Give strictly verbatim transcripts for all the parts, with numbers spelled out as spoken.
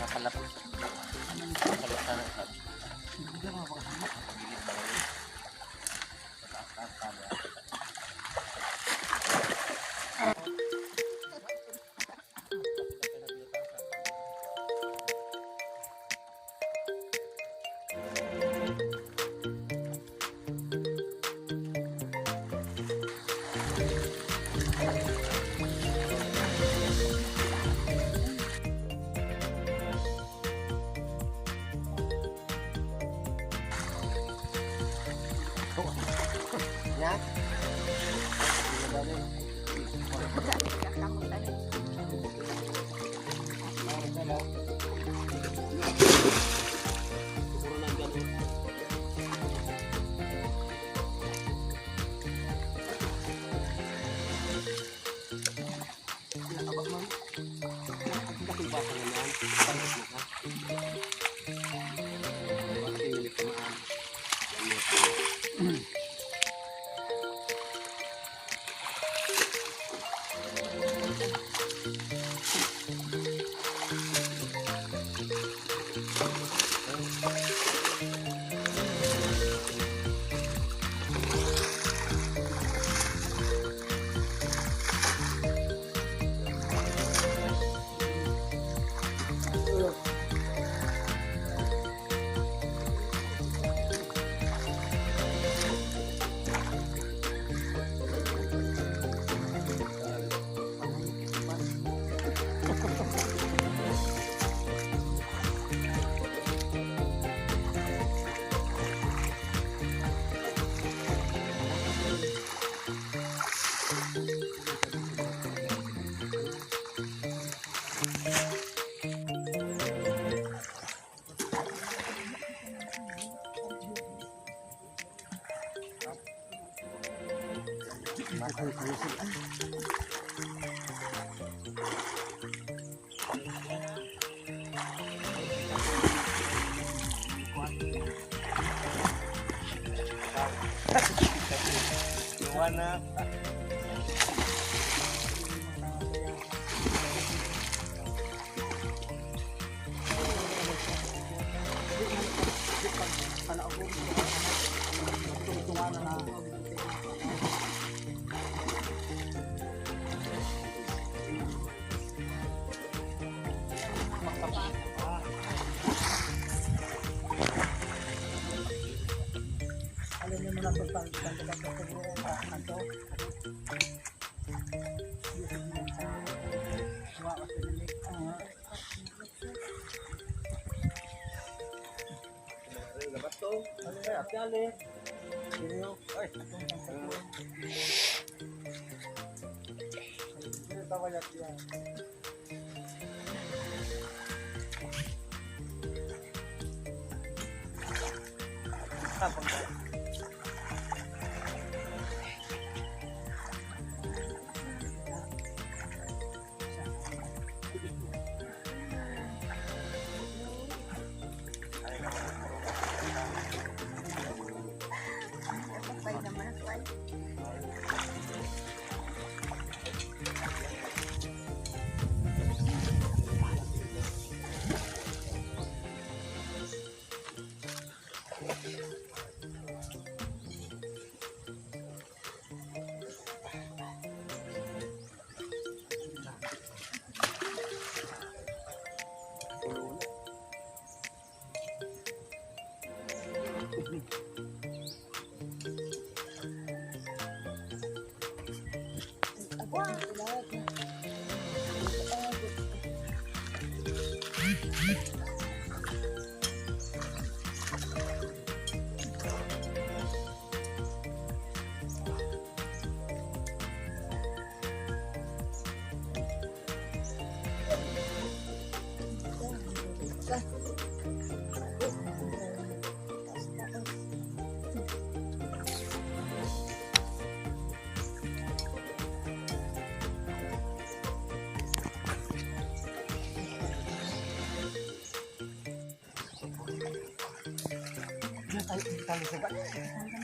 Napalap-, napalap na ng sabi. Hindi ka mapakasama. Pagilid lang yun. Mataas-taas pa ba? Yan. Pinakabak man. Ang laki ba sa ganyan? Iwan na. Alam niyo muna kung saan, saan ka pa siguro, ah, ano? Ay, labat to. Ay, ate, ale. Ay, itong pangkatlo. Ito, kaya siya.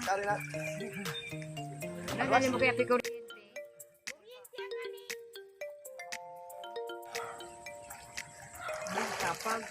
Tali na. Nadali mo kaya pi kuryente? Tapag.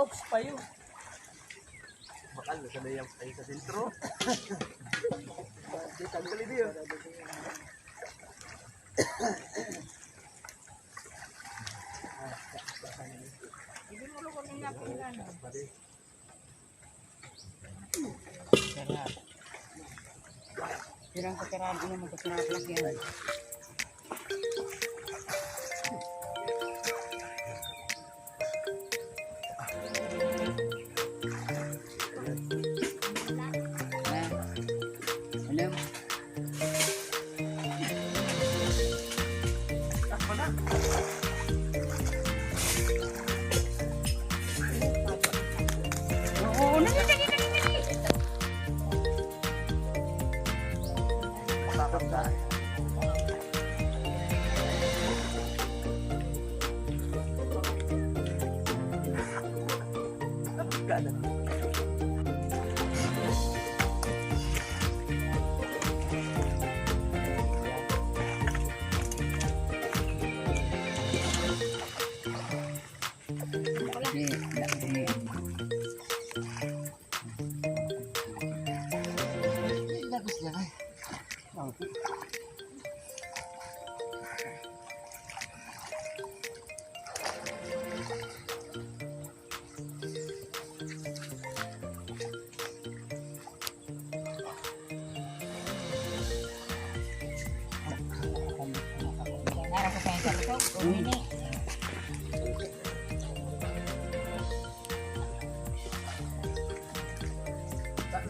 Payo. Bakal na sa layang payo sa sentro. Di tagkali diyo. Hindi mo rin kami napingan. Sarap. Pirang katirahan, ano, magkatirahan lang yan.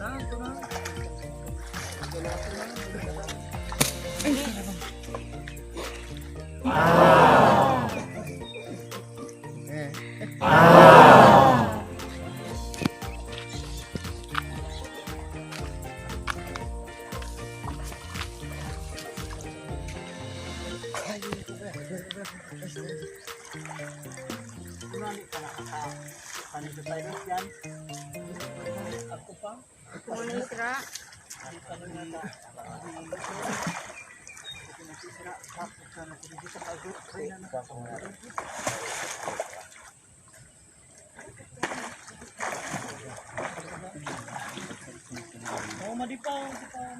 Ah, ano? Ako pa. Ako na isra. Oh, madipaw, madipaw.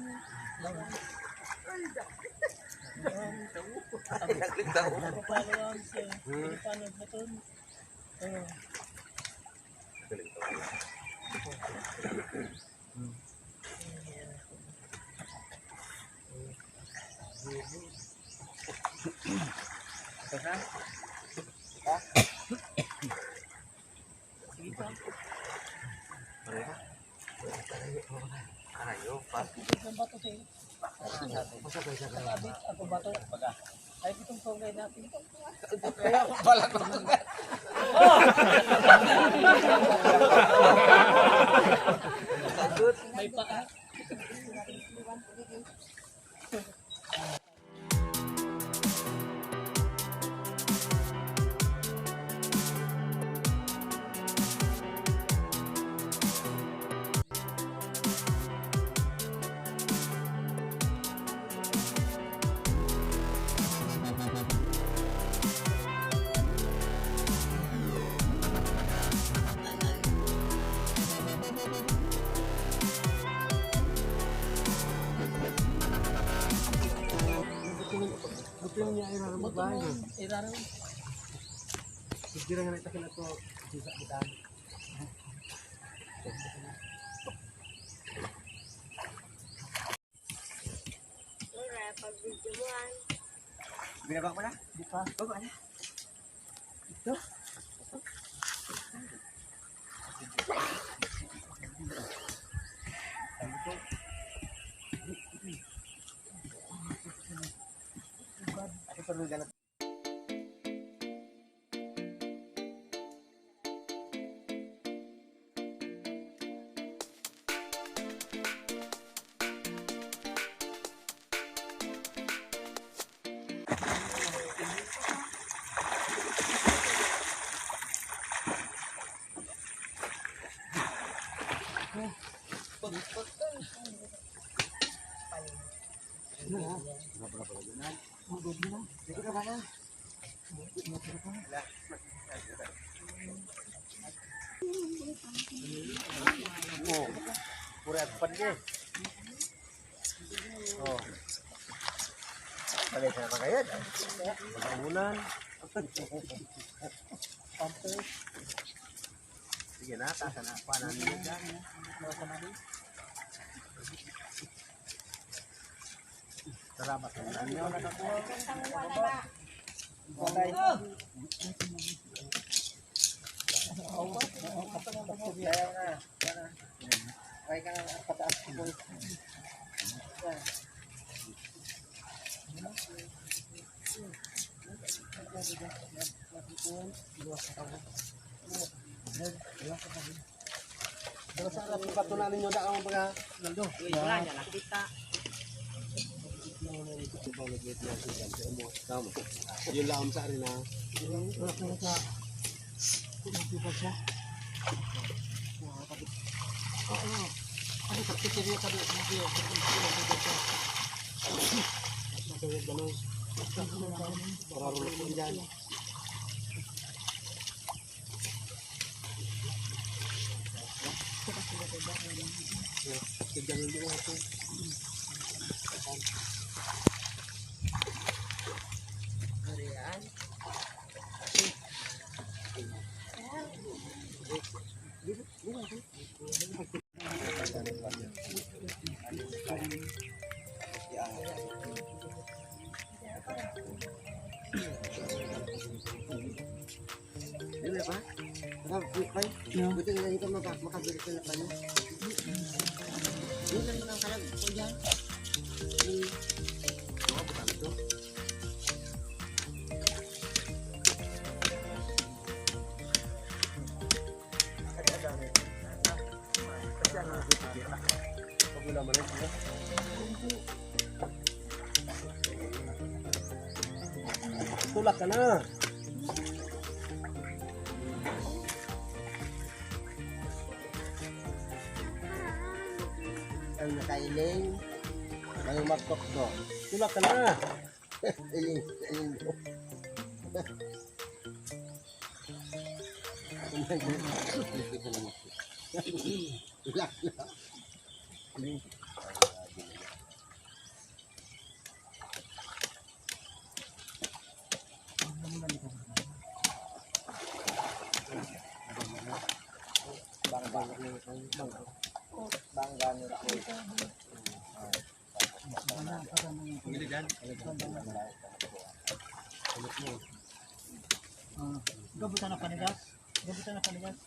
Madipaw, madipaw. Oh. Sige pa. Pareho. Pareho pa. Ang bato sa'yo. Sabit ako bato. Ay, itong tunggay natin. Kaya ako pala tunggay. May paa. Buti niya iraram mo ba? Iraram. Sige lang na ito. Sisa kita. Wala, pag-video mo, ay. Binaba ko na? Di pa. Baba na. Ito. Ito pa rin ganap. Oh, pura agpad niya. Oh. Pagay sa mga yan. Pagkaunan. Sige na, taas na. Kuha na ninyo dyan. Salamat sa inyo. Pero sa harap, ipatunan ninyo na ang mga Naldo. Uy, wala niya nakita. Tama. Yun lang sa rin, ha? Wala ka sa, kung nakita siya. Oo. Ay, pagkikiriya ka doon. Hindi, hindi, hindi, hindi, hindi. Masaya, ganun. Parang lukon dyan. Ano na ba? Ano, quick buy? Yeah. Buti na lang ito, maka-, makabili ko na kayo. Yun lang ang kalag ko dyan. Hmm. Mga butang ito. Tulak ka na. Ang nakailing, may magtukdo. Tulak ka na. Iling, iling. Ah, gabutan na panigas. Gabutan na panigas.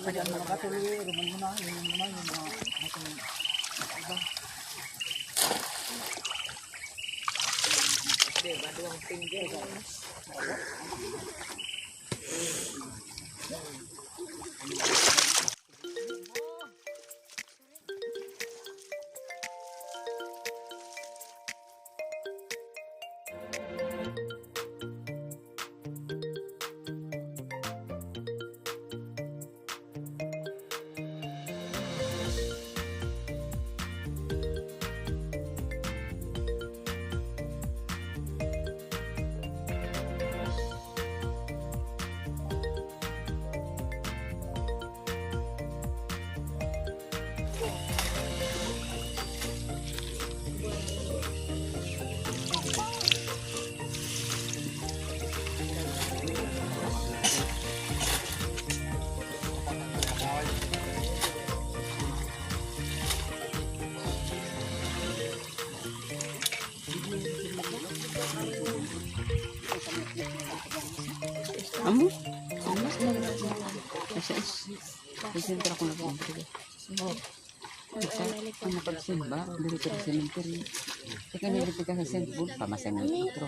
Ang mga bato, ruman mo na, ruman mo na, yung mga bato ng iba. Di ba, duwang finger, guys? Ano? Kasi, sa sentro ako nag-umpisa. Basta, ang nakagsimba, diri ka sa cemetery. Ika na dito ka sa Saint Paul, pamasahe mo yung otro.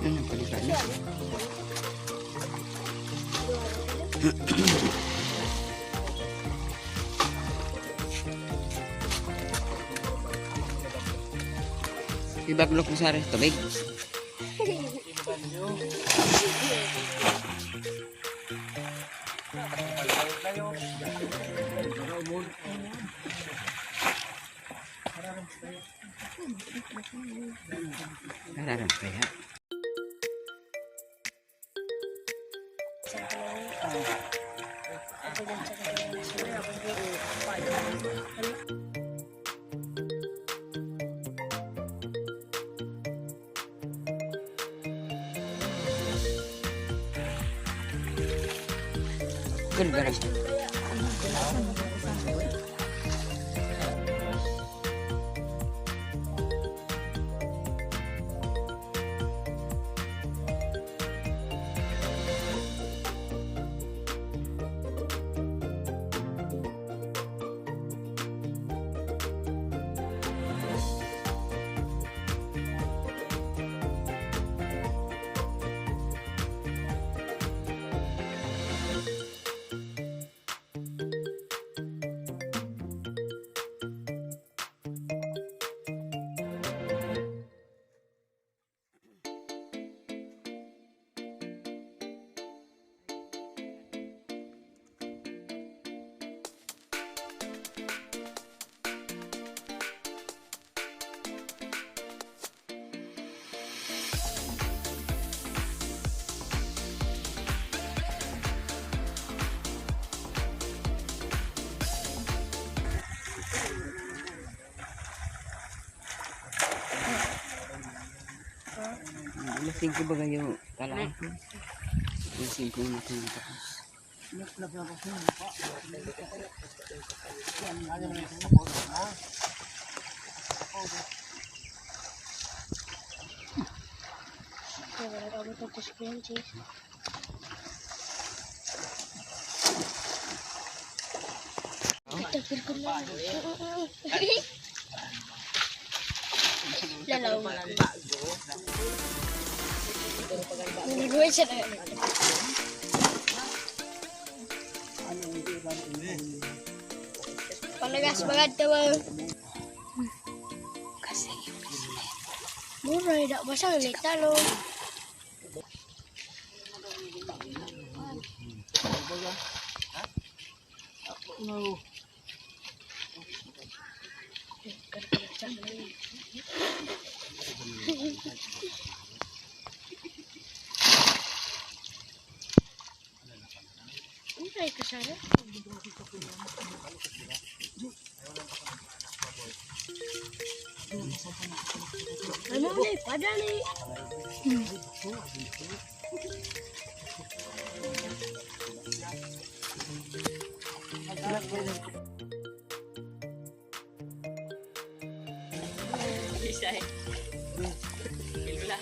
Ano ang palitan? Ibaglok mo sa tubig. Nararam kaya? Ganda na siya. Alas singko ba kayo? Kala ko. Alas singko na kayo tapos. Wala ka mo tapos ko yan, Jay. Itagil ko na. Lalaw. Nanabuhay siya na. Palagas bagad ka ba? Kasi mura, da ba siya ulit talo? Ang tayo ka sana? Ano ulit? Padali. Isa eh. Pilula.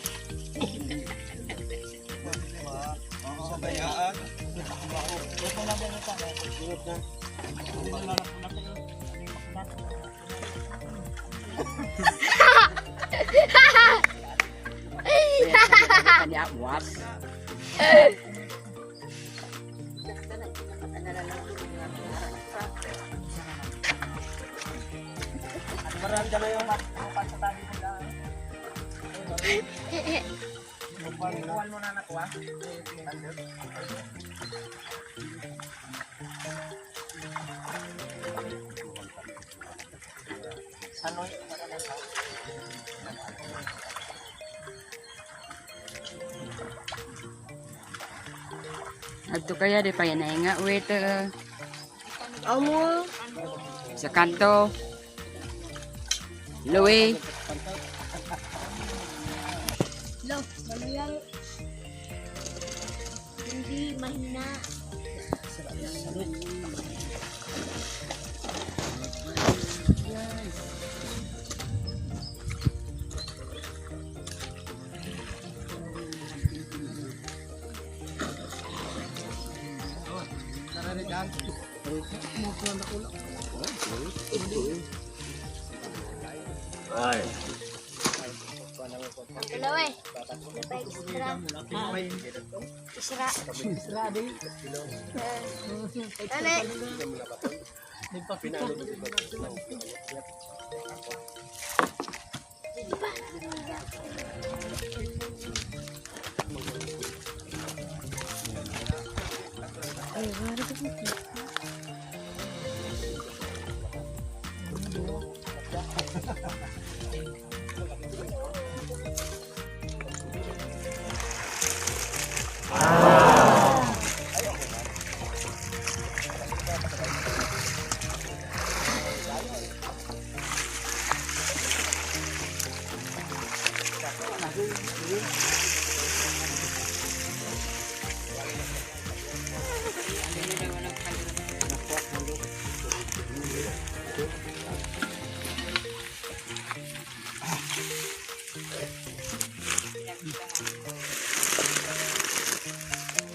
Kanya, what? Marami na yung mat-, yung pansatabi nila. Kukuha mo na nakuha. Ano yung Adto kaya, di pa yan nahinga. Wait, uh, Amo. Sa kanto. Louie. Lo, maluyang. Hindi mahina. Ay. Ang dalawa eh. Extra. Isra. Isra, di. Eh. Dali.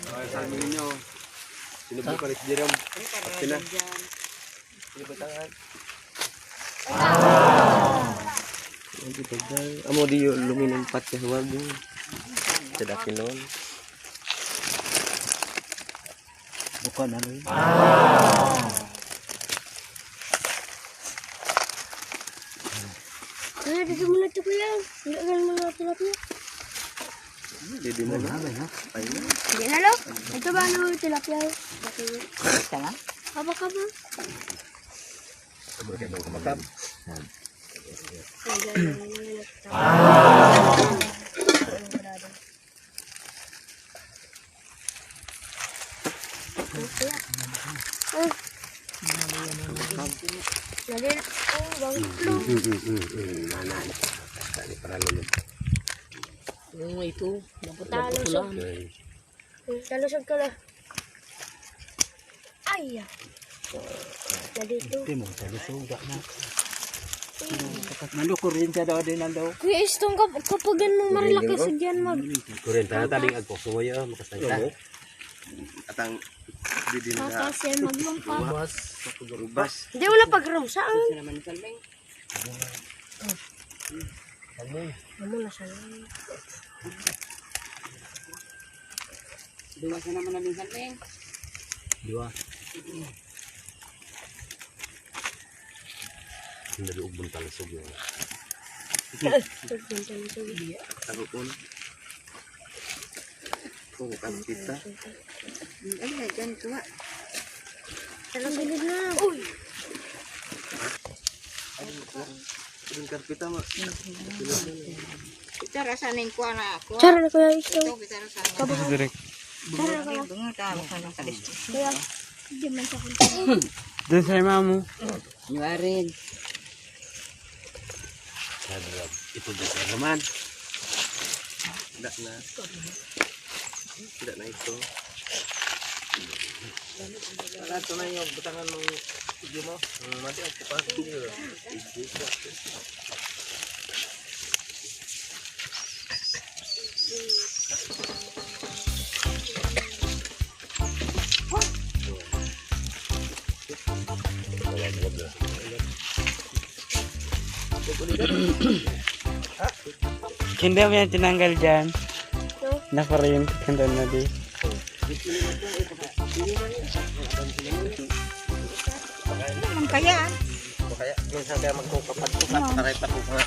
Mga salmo ninyo. Sino po pa rin si Jerome? Akin na. Sino po tangan? Amo di yung luminumpat sa huwag yun. Sa dakilon. Buka na rin. Ano, dito muna ito, kuya. Wala ka naman mga tilapia. Hindi mo na. Ayun. Hindi na, lo. Ito ba, ano, tilapia? Tama? Haba ka ba? Haba ka ba? Lagi, oh, banglo. Yung ito, naputalo siya. Talusog ka na. Ay, ah. Na dito. Hindi mo, talusog na. Nalo, kuryente daw din, nalo. Kuya Istong, kap-, kapag yan mo marilaki sa dyan, mag- Kuryente na taling agposo mo yun, makastan ka. Atang didi na. Tapos yan, maglumpa. Rubas. Rubas. Hindi mo na pag-room, saan? Amo na siya. Duwa siya naman na minsan, Leng. Duwa. Ang naluog mong talusog yun. Tago ko na. Kung kita. Ay, na dyan, kuha. Ang bilib na. Uy! Yung karpita mo. Bichara sa ning kuha na ako. Chara na, Kuya Isto. Ito, bichara sa ning Kabahas. Direk. Chara na, Kuya. Bunga ka, baka nang kalisto. Kuya, di man sa kunti. Doon sa mama mo. Yung arin. Ito, dito naman. Wala na. Wala na ito. Wala ito na yung butangan mong video mo. Hmm, mati ang kupas. Hindi mo yan tinanggal dyan. Nakuryente ka doon na di. Ano kaya? Kaya minsan kaya magkukapad-kupad, taray pa ko nga.